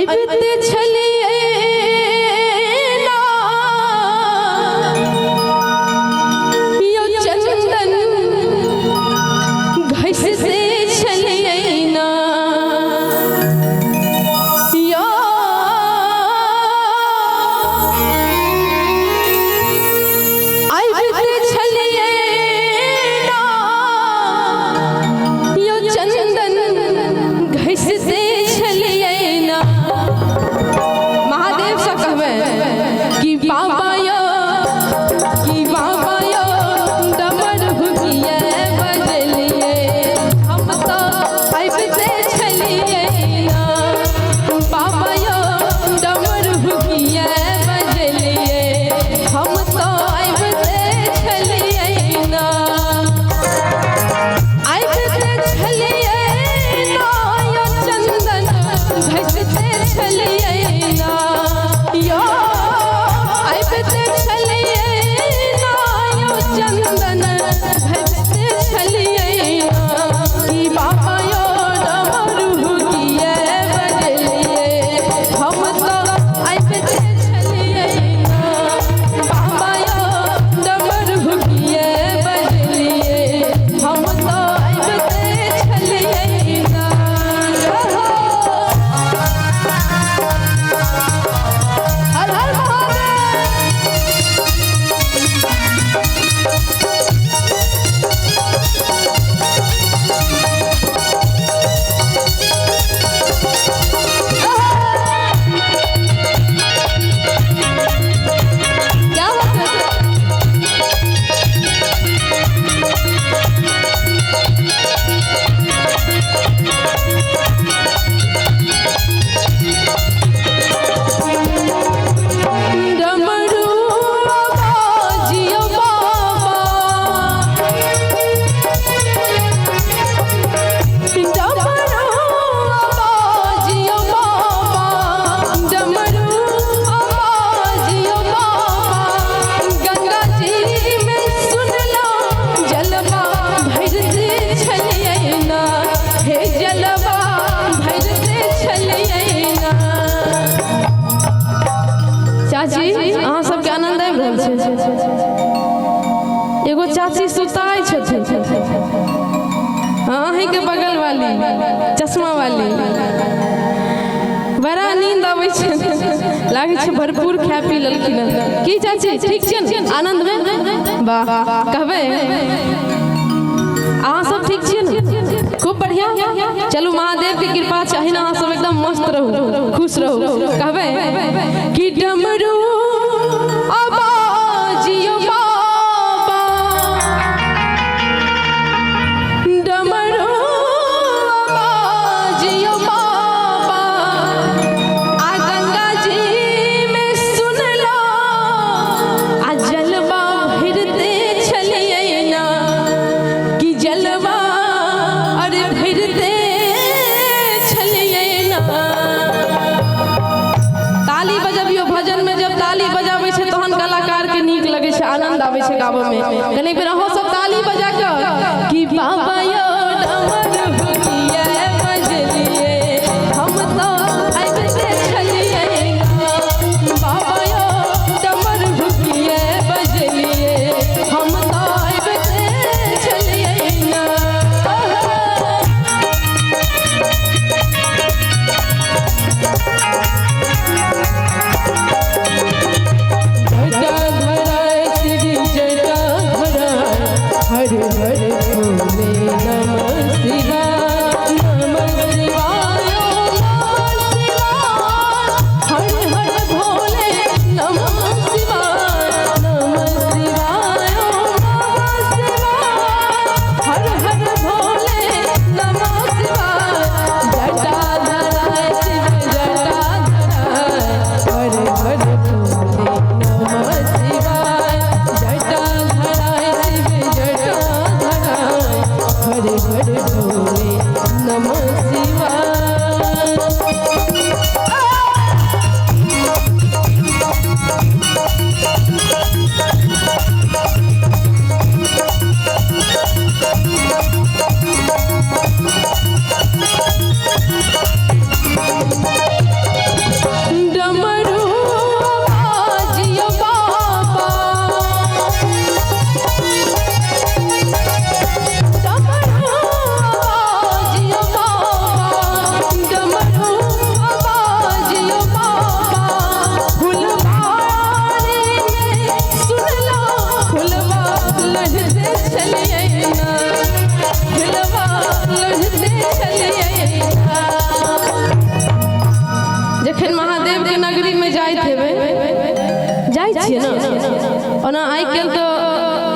अबिते छलियै ना यौ चंदन घसिते छलियै ना यौ अबिते छलियै ना यौ चंदन घसिते छलियै ना। महादेव से कहबै कि बाबा यौ, कि बाबा यौ डमर हुकिए बजलियै, हम तऽ अबिते छलियै ना। बाबा यौ डमर हुकिए बजलियै, हम तऽ अबिते छलियै ना। अबिते छलियै ना यौ चंदन घसिते छलियै ना यौ, अबिते छलियै ना यौ चंदन घसिते छलियै ना। कि बाबा यौ डमरू किए बजलियै, हम तऽ अबिते छलियै ना। बाबा यौ डमरू किए बजलियै, हम तऽ अबिते छलियै ना। हर हर महादेव। क्या बात है? डमरू बाजियो बाबा, डमरू बाजियो बाबा, डमरू बाजियो बाबा, गंगा जी में सुनलो जलवा भरते छलियै ना, हे जलवा भरते छलियै ना। चाची अहाँ सबके आनंद आबि रहल छै? एगो चाची सुताइ छथिन, हाँ अहींके बगल वाली चश्मा वाली, बड़ा नींद अबै छै, लागै छै भरपूर खाय पी लेलखिन हँ। की चाची ठीक छै ने? आनंद में वाह। कहबै अहाँ सब ठीक छियै ने? खूब बढ़िया। चलू महादेव के कृपा चाही ने, अहाँ सब एकदम मस्त रहू, खुश रहू। कहबै कि डमरू आवाजियो बाबा, डमरू आवाजियो बाबा, आ गंगा जी में सुनलो आ जलवा भरते छलियै ना, कि जलवा अरे भरते छलियै ना। ताली बजबियो भजन में, जब ताली बजाबै छै तहन कलाकार के नीक लगै छै, आनंद आबै छै गाबऽ में। कनि बेर अहाँ सब ताली बजा कऽ कि बाबा यौ डमरू किए बजलियै, हम तऽ अबिते छलियै ना। बाबा यौ डमरू किए बजलियै, हम तऽ अबिते छलियै ना। जटा धरा श्री जटा धरा, हर हर भोले जाइ छियै ने? ओना आइ काल्हि तऽ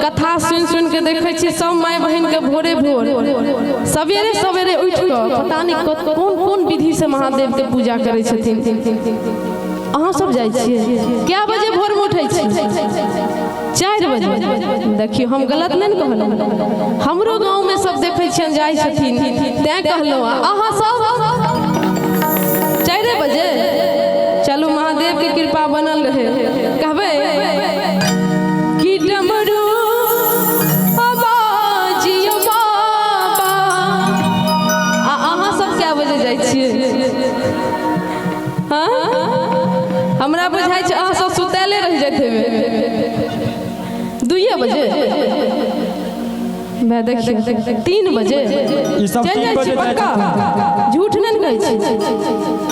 कथा सुनि सुनि के देखै छियै सब माय बहिनके भोरे भोर सवेरे सवेरे उठि कऽ पता नहि कोन कोन विधिसँ महादेवके पूजा करै छथिन। अहाँ सब जाइ छियै? कए बजे भोरमे उठै छियै? 4 बजे। देखियौ, हम गलत नहि ने कहलहुँ। हमरो गाँवमे सब देखै छियनि जाइ छथिन, तैं कहलहुँ। अहाँ सब 4 बजे? चलू, महादेव के कृपा बनल रहे। कहबै कि डमरू आवाजियो बाबा। आ अहाँ सब कए बजे जाइ छियै? हाँ, हमरा बुझाइ छै अहाँ सब सुतैले रहि जाइत हेबै। 2 बजे भाय, देखियौ, 3 बजे। ई सब चलि 3 जाइ छी? बजे जाइ। पक्का झूठ नहि ने कहै छी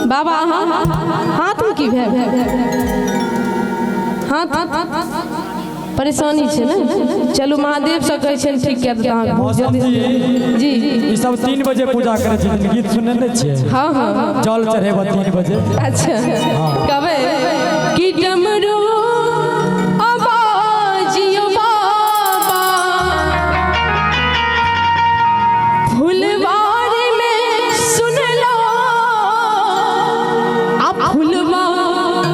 बाबा? अहाँ हाथमे की भेल? हाथ परेशानी छै ने? चलू, महादेव से कहै छियनि ठीक कए देता अहाँके। मौसम जी। जी। ई सब 3 बजे पूजा करै छथिन, गीत सुनने नहि छियै? हँ। जल चढ़ेबऽ 3 बजे। अच्छा, कहबै कि डमरू आवाजियो बाबा, फुलवारी में सुनलो आ फुलवा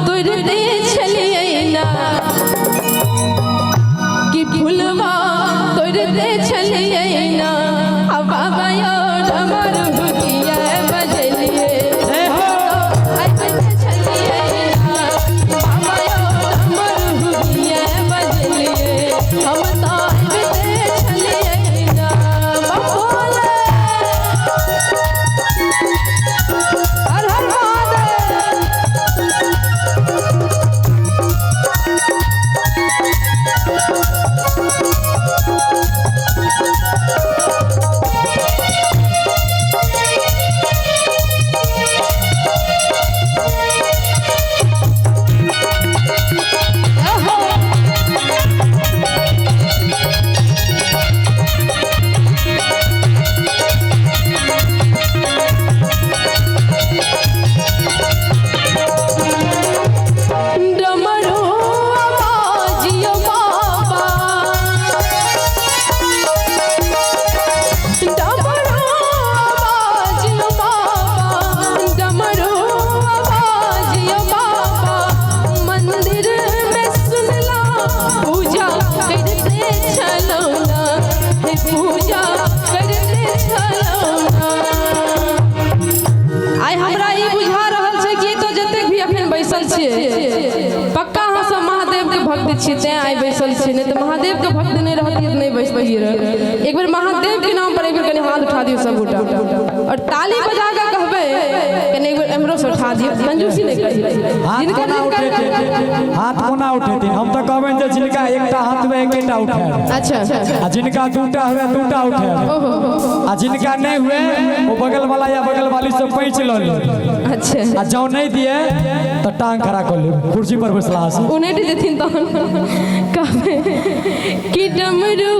तोड़ते छलियै ना, कि फुलवा तोड़ते छलियै ना, आ बाबा यो डमरू किया बजलियै। जय हो। आबिते छलियै ना, बाबा यो डमरू किया बजलियै, हम तऽ आबिते छलियै ना। बम भोले, हर हर महादेव। डमरू आवाजियो बाबा, डमरू आवाजियो बाबा, डमरू आवाजियो बाबा, मंदिर में सुनला पूजा करते छलौ ना, हे पूजा करते छलौ ना। आइ हमरा ई बुझा रहल छै कि एतऽ जतेक भी अखन बैसल छियै, पक्का अहाँ सब महादेव के भक्त छियै, तें आइ बैसल छियै। नहि तऽ महादेव के भक्त नहि रहतियै तऽ नहि बैसतियै रह। एक बेर महादेव के नाम पर एक बेर कनि हाथ उठा दियौ सब गोटा और ताली बजा कऽ कहबै। कनि एक बेर एम्हरो से उठा दियौ, कंजूसी नहि करी। हाथ जिनकर कोना जिनकर उठेथिन? हाथ कोना उठेथिन? हम तऽ कहबनि जे जिनका एकटा हाथ में एकेटा उठायब। आ जिनका दूटा हुए, दूटा उठायब। आ जिनका नहि हुए, ओ बगल वाला या बगल वाली से पैंच लऽ ली। आ जँ नहि दिए तऽ टांग खड़ा कऽ लेब कुर्सी पर बैसला से। उनटि जेथिन तहन। कहबै कि डमरू